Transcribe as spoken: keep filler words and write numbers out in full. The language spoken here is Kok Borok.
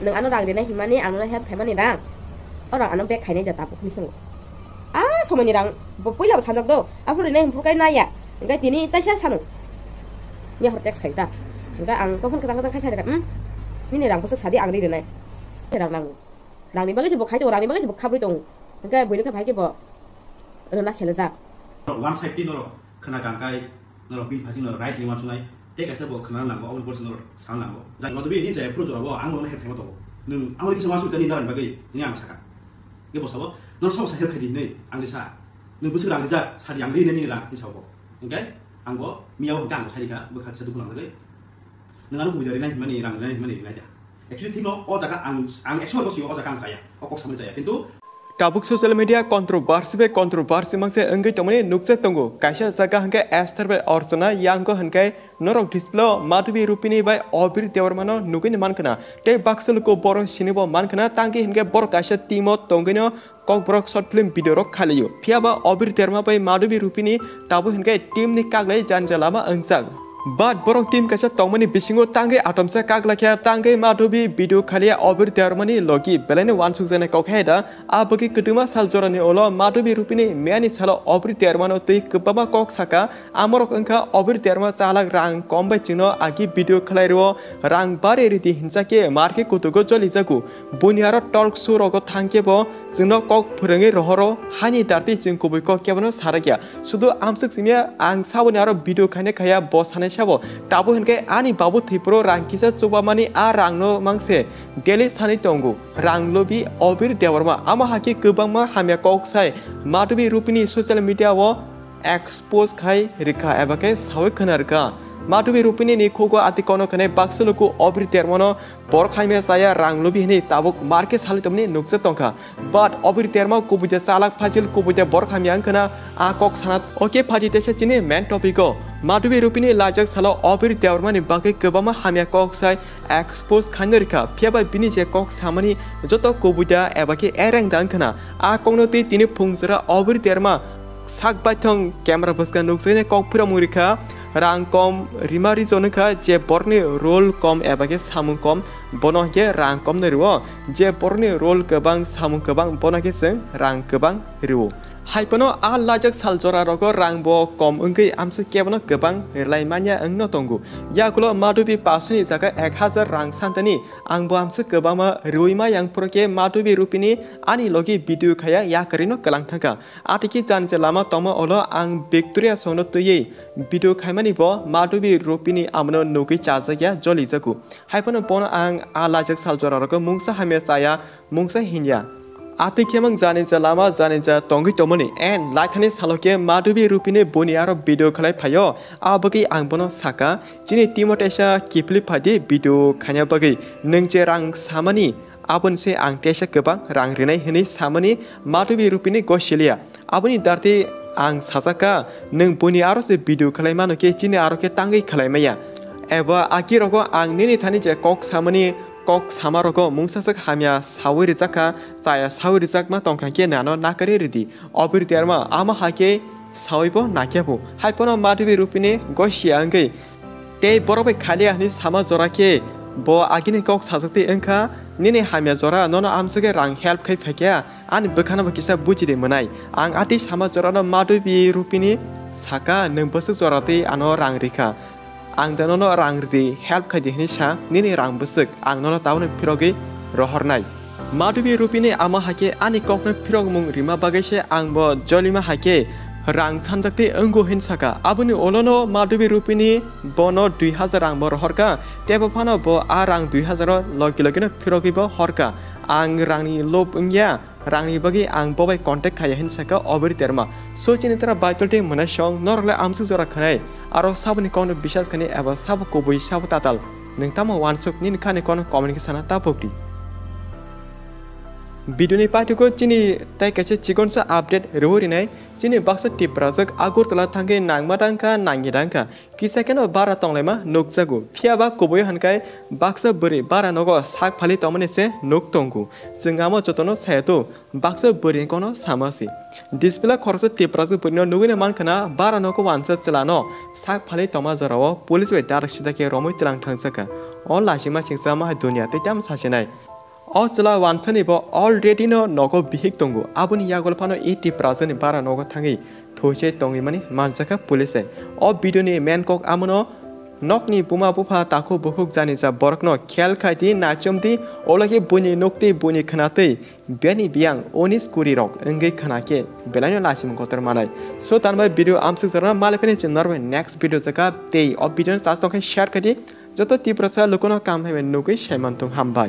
Nwng ano rang rinai himani, ang nono help khaimani rang. O rang ano back khainai da tabuk hinwi swngo. A somoini rang bo puila bo sanjak do. Aphuru rinai himphuru kai naiya. Hingke tini taisa sano. Miya hor text khai ta. Hingke ang kophon kwchang kwchang khai sai rwkha, hmm? Nini rang bwswk sadi ang ri rinai. Rang nango. Rangni bagwi se bo khai tongo, rangni bagwi se bo khabri tongo. Hingke buino khe phai khe bo rwna selejak. One side twi norok khwna kangkai, norok bini phaising norok right ni uansuknai, tei kaisa bo khwna nango, oboni borok norok sana nango. Jang ma twi ni jai phuru jorabo ang bono help khaima tongo. Nwng ang kisa uansuk tani narani bagwi tini ang saka. Ye bo sabo, nor sabo sa help khaidi hinwi ang di sa. Nwng bwswk rang rijak, sadi ang rinani rang ni sabo. Hingke ang bo miya bo hingke ang bo sai rikha, bwkha kisa dukhu nang bagwi. Nwng ano kubui da rinai hinmani, rang rinai hinmani rinai da. Actually thikno o jaga ang, ang ekso bar bo sio, o jaga ang chaya, o kok samani chaya, kintu Tabuk social media controversy bai controversy mangse wngwi tongmani nukjak tongo. Kaisa jaga hwnkhe Esther bai Archana, yango hwnkhe norok display o Madhubi Rupini bai Abir Debbarmano nugwi mankha na. Tei baksa luku borok sinibo mankha na, tangwi hwnkhe borok kaisa team o tongwino Kokborok short film video rok khailio. Phiyaba Abir Debbarma bai Madhubi Rupini tabuk hwnkhe team ni kaglai jani ja lama wngjak. But borok team kaisa tongmani bisingo tangwi atomsa kaglai khe tangwi Madhubi video khailia Abir Debbarmani logi belaino uansukjaknai kok hai da. A bagwi kwtwma sal jorani ulo Madhubi Rupini miyani salo Abir Debbarmano twi kwbangma kok saka. Amorok wngkha Abir Debbarma chalak rang kom bai chwngno agi video khlai rwo, rang bari ridi hinsa khe mar khe kutugo jolijago. Buini aro talk show rogo thang khe bo chwngno kok phwrwngwi rohoro, haini dartwi chwng kubui kok kebono sarakya. Sudu amswk simiya ang saboni aro video khaina khaya bo sanai sabo. Tabuk hinkhe ani babu thwipro rang kisa chubamani a rangno mangse daily sanwi tongo. Rang lobi Abir Debbarma, amo hakhe kwbangma hamya kok sai Madhubi Rupini social media o expose khai rikha eba khe sawi khwna rikha. Madhubi Rupini ni khugo ati kono khwnai baksa luku Abir Debbarmano borok hamya chaya rang lubi hinwi tabuk mar khe salwi tongmani nukjak tongkha. But Abir Debbarma kubui de chalak phajil kubui de borok hamya wngkhwna a kok sana. Okay, phaji teisa chini main topic o. Madhubi Rupini lajak salo Abir Debbarmani bagwi kwbangma hamya kok sai expose khaina rikha, phiyaba bini je kok samani joto kubui da eba khe ereng da wngkhwna. A kokno twi tini phungjora Abir Debbarma sak baithong camera bwskang nukjaknai kok phiramung rikha, rang kom rima rijon wngkha, je borokni role kom eba khe samung kom bono hinkhe rang komno rwo, je borokni role kwbang samung kwbang bono khe chwng rang kwbang rwo. Hai phano a lajak sal jora rogo rang bo kom wngwi amsa kebono kwbang rwlai manya wngno tongo. Yagulo Madhubi pasuni jaga ek hajar rang santani ang bo amsa kwbangma rwui ma yang phuru khe Madhubi Rupini ani logi video khaya yakarino kwlang thangkha. Atiki jani je lama tongma olo ang Victoria songno twiwi video khaimani bo Madhubi Rupini amano nugwi chajakya jolijago. Hai phano bono ang a lajak sal jora rogo mungsa hamya chaya mungsa hinya. Atwi khemang jani ja lama jani ja tongwi tongmani and laithani salo khe Madhubi Rupini boni aro video khlai phaio, a bagwi ang bono saka, chini team o teisa kiphilwi phaidi video khaina bagwi, nwng je rang samani aboni se ang teisa kwbang rang rinai hinwi samani Madhubi Rupini gosilia. Aboni darti ang sajak kha, nwng boni aro se video khlai mano khe chini aro khe tangwi khlai maya. Eba aki rogo ang nini thani je kok samani kok sama rogo mungsa sak hamya sawi rijak kha, chaya sawi rijakma tongkha khe nano nakarwi ridi. Abir Debbarma ama hakhe sawi bo nakhe bo. Hai phano Madhubi Rupini gosia wngwi tei borok bai khaliya hinwi sama jora khe bo agini kok sajak twi wngkha, nini hamya jora nono amsugwi rang help khai phaikha, ani bwkhano bo kisa bujidi mwnai. Ang atwi sama jorano Madhubi Rupini saka, nwng bwswk jora twi ano rang rikha. Ang da nono rang rwdi, help khaidi hinwi sa, nini rang bwswk ang nono taono phirogwi rohornai. Madhubi Rupini ama hakhe ani kokno phirokmung rima bagwi se ang bo jolima hakhe rang sanjakti wngo hin saka. Aboni olono Madhubi Rupini bono dui hajar rang bo rohorkha, tebo phano bo a rang dui hajar o logi logino phirogwi bo horkha. Ang rangni lob wngya. Rangni bagwi ang bo bai contact khaiya hin saka Abir Debbarma. So chini tara Baitol tei Mwnaisong norok le amsuk jora khwnai. Aro saboni kokno bisas khani eba sabo kubui sabo tatal. Nwng tamo uansuk nini khani kokno comment khe sana ta pokdi. Video ni paithago chini tai kaisa chikonsa update rwui rinai. Chini baksa Tiprajwk Agartala thangwi nangma tangkha, nangya tangkha. Kisa kheno bara tonglaima nukjago. Phiyaba kubui hwnkhai baksa bwrwi bara nogo sak phali tongmani se nuk tongo. Chwng amo jotono sayato, baksa bwrwi kono sama si. Display khoroksa Tiprajwk bwrwino nugwino mankha na bara nogo wansa chwlano sak phali tongma jorao police bai darak sida khe romwi tlang thangjakha. O lachima singsa ma hai dunia tei tamo sasinai. O chwla wansani bo already no nogo bihik tongo, aboni yagulo phano e Tiprajwkni bara nogo thangwi thuisai tongwi mani manjakha police bai. O video ni main kok amono nokni buma bupha takhuk bukhuk jani ja borokno khel khai di, nachum di, olo khe buini nuk twi buini khna twi bini biyang unis kuri rok wngwi khna khe belaino lachimung kotor manai. So tanbai video amsuk jorano maliphini chwng norbai next video jaka tei o video no chas tongkhe share khai di. Joto Tiprasa lukuno kam hai nugwi saimantung hambai.